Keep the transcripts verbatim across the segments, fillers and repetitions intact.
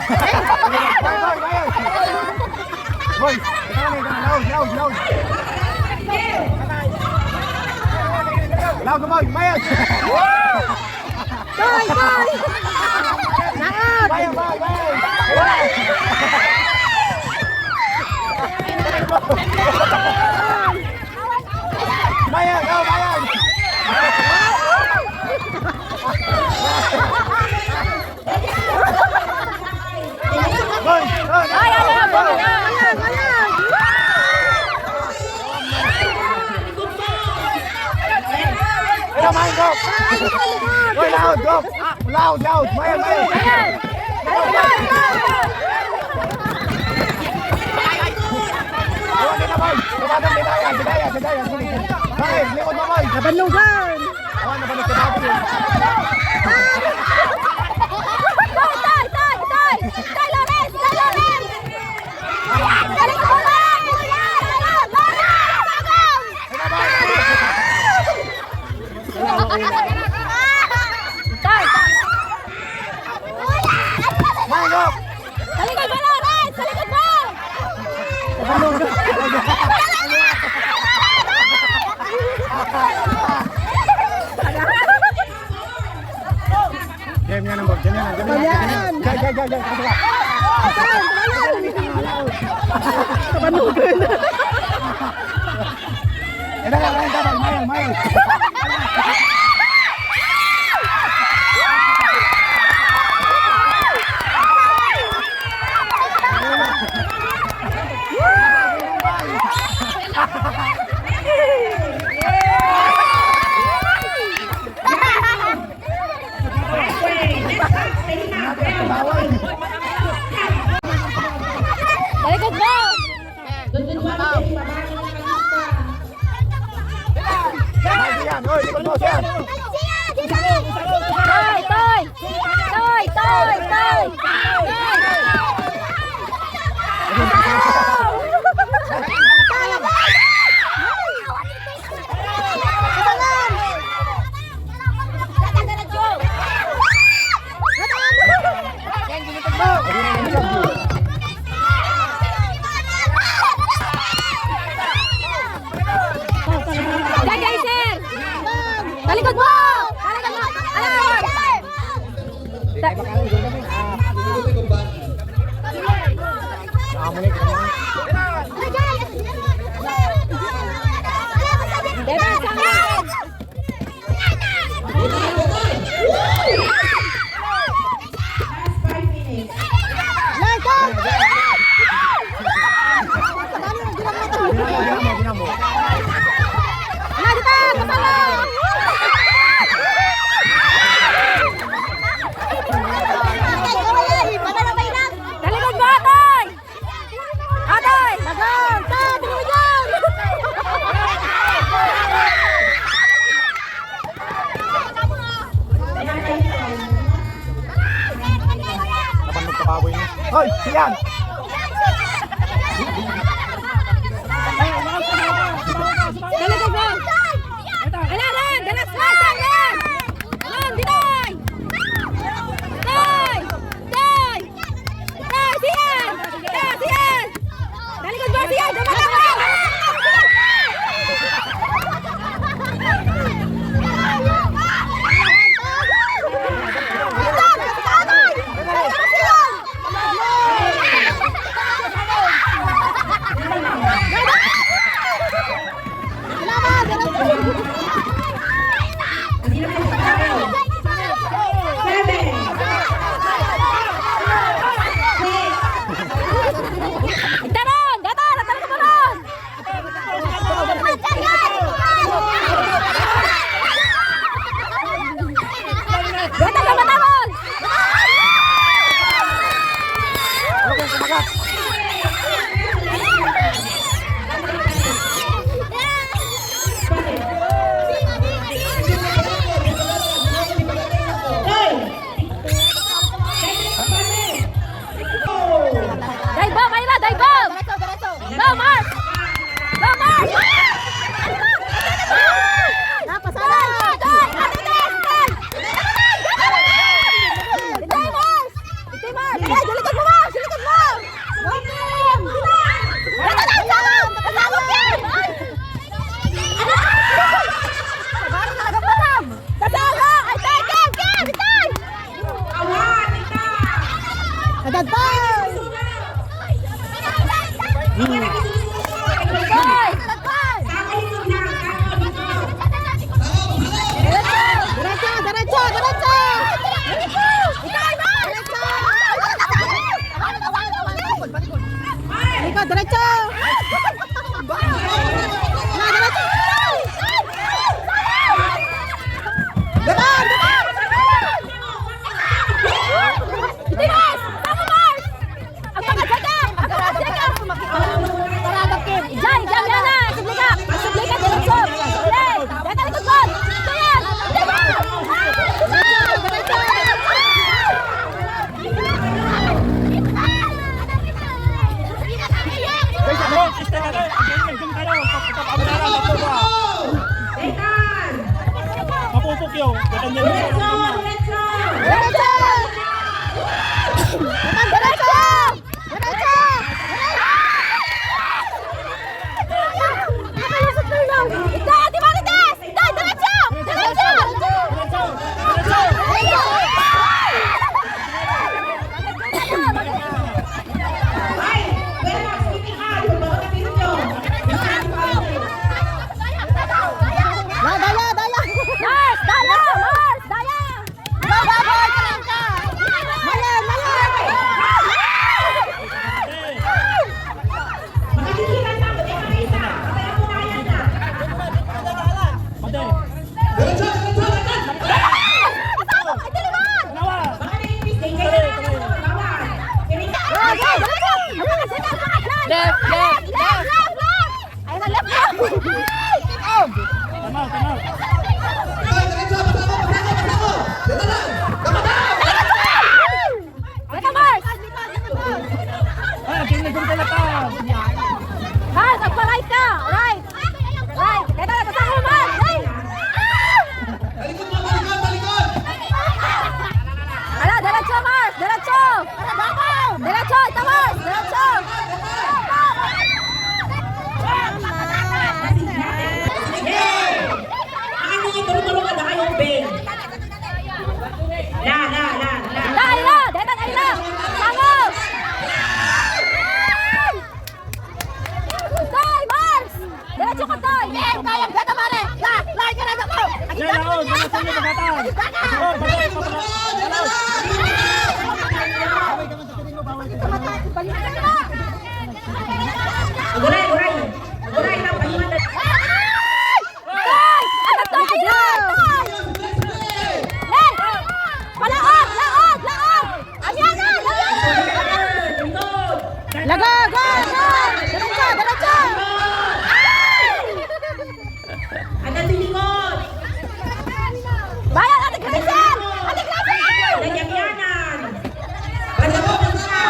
Boy, boy, boy. Boy, laos, laos, laos. Laos, boy, mayas. Boy, boy. Laos. Mayas, boy, mayas. Mayas, oh, mayas. Hoy, hoy, hoy, hoy. Ayan, ayan, ayan. Ayan, ayan, go. Hoy, laos, go. Laos, laos. Ayan, ayan. Ayan. Ayan, ayan, ayan. Ayan, ayan, ayan. Ayan, ayan, ayan. Ayan, ayan, ayan. Ayan, ayan, ayan. Ayan, ayan, ayan. Tay, tay, tay, tay! Tay, Lawrence! Tay, Lawrence! Galing ko, Lawrence! Lawrence! Tay, tay! Manok! Talikod mo, Lawrence! Talikod mo! Game nga ng ball. Game nga, game nga. Ayan. Gay, gay, gay, gay. Kaso ka. Kapanugan. Ayan na, ayan, ayan, ayan, ayan. Talikod mo! Toy, toy! Toy, toy! Toy, toy! Toy! Gagay, sir! Talikod mo! Talikod mo! Alam! Ta- Bebe, sa akin! Talikod mo, Atoy! Atoy! Lagang! Ta, tulugan! Napannog ka baboy niya. Hoy, siyan! Talaga ba? Ala, Ren! Ganas na, Ren! Ren, ditoy! Tay! Tay! Tay, siyan! Tay, siyan! Talikod mo, siyan! Dumating mo! Diretso! Diretso! Diretso! Diretso! Ikaw, Ate Marites! Ikaw, diretso! Diretso! Ay, relax, hindi ka, yung mga kapatid nyo. Daya, daya, daya! Mars! Daya! Mars! Daya! Go, go, go! Galing ka! Mali, mali! Makikita na, pati ang isa. Patay ang bunayan na. Diretso, diretso, diretso! Baka naipis din kayo na. Bawal. Left, left, left! Ay, sa left! Tama, tama. Ay, diretso, basa mo, basa mo, basa mo! Dito lang! Dapat na! Dito, Mars! Ah, ginigong ka na pa. Mars, magpa-right ka! Right! Right! Dito, dito, sa ulo, Mars! Right! Talikod mo, talikod, talikod! Ala, diretso, Mars! Diretso! Diretso, ito, Mars! Diretso! Ano ito? Tulungan na kayo, Ben. La, la, la, la. La, la, deta, la, la. Vamos. Tay, Mars! Diretso ka, Tay! Kaya, kaya, deta, mare! La, la, kaya na mo! Yan, laon, mga sa'yo, magkataon. Laon, magkataon. Aguray, aguray. Aguray, na, paliwan na. Ay! Ay! Agad ka, ay, ay, ay! Hey! Palaog! Laog! Laog! Ayan na! Ayan na! Lago! Go! Go! Diretso! Diretso! Ay! Agad sa likod! Bayan, Ate Gracie! Ate Gracie! Nagyangyanan! Basta mo, basta!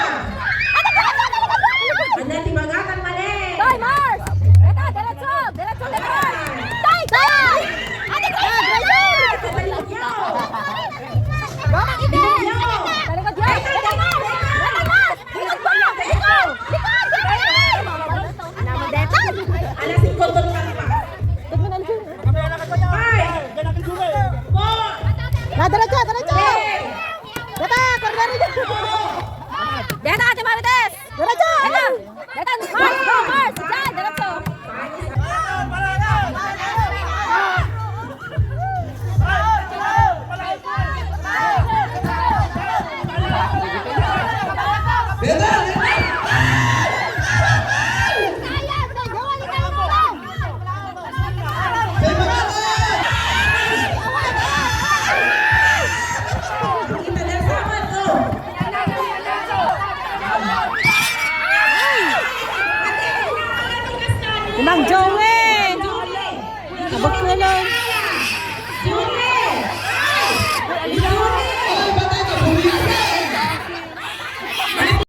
Ate Gracie! Ate Gracie! Anda, timagatan, mali! Tay, Mars! Ito, diretso! Diretso, diretso! Tay, tay! Ate Gracie! Sa talikod niyo! Bakit hindi? Talikod niyo! Ito, ito, ito! Ito, Mars! Likod mo! Likod! Likod! Likod! Alas singko, tuloy ka pa. Five, four, Na, diretso, diretso.